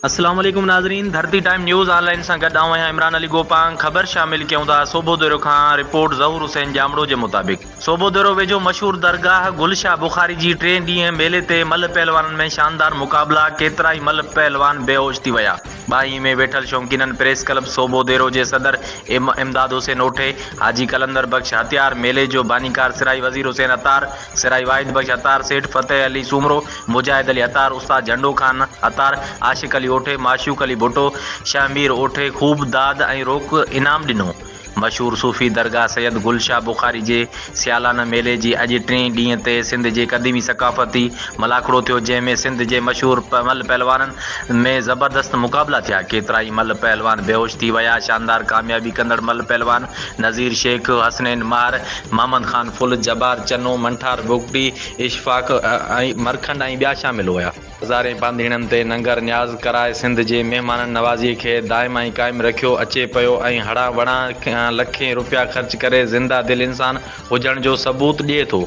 اسلام عليڪم ناظرين ڌرتي ٽائيم نيوز آن لائين سان گڏ آئون آهيان عمران علي گوپانگ خبر شامل ڪيون ٿا سوڀوديرو کان رپورٽ ظهور حسين ڄامڙو جي مطابق سوڀوديرو ويجهو مشهور درگاهه گل شاهه بخاري جي ٽئين ڏينهن ميلي تي ملهه پهلوانن ۾ شاندار مقابلا ڪيترائي ملهه پهلوان بيهوش ٿي ويا ٻانهي ۾ ويٺل شوقينن پريس ڪلب سوڀوديرو جي صدر امداد حسين اوٺي، حاجي قلندر بخش هٿيار، ميلي جو بانيڪار سرائي وزير حسين عطار، سرائي واحد بخش عطار، سيٺ فتح علي سومرو، مجاهد علي عطار، استاد جهنڊو خان عطار، عاشق علي اوٺي، معشوق علي ڀٽو، شهمير اوٺي خوب داد ۽ روڪ انعام ڏنو. مشهور صوفي درگاهه سيد گل شاهه بخاري جي سيالانه ميلي جي اڄ ٽئين ڏينهن تي سنڌ جي قديمي ثقافتي ملاکڙو ٿيو، جنهن ۾ سنڌ جي مشهور ملهه پهلوانن ۾ زبردست مقابلا ٿيا، ڪيترائي ملهه پهلوان بيهوش ٿي ويا، شاندار ڪاميابي ڪندڙ ملهه پهلوان نذير شيخ، حسنين مهر، محمد خان ڦل، جبار چنو، منٺار بگٽي، اشفاق مرکنڊ ۽ ٻيا شامل هيا. هزارين پانڌيئڙن تي ننگر نياز ڪرائي سنڌ جي مهمانن نوازيء کي دائم ۽ قائم رکيو اچي پيو ۽ هڙان وڙان لکين روپيا خرچ ڪري زنده دل انسان هجڻ جو ثبوت ڏئي ٿو.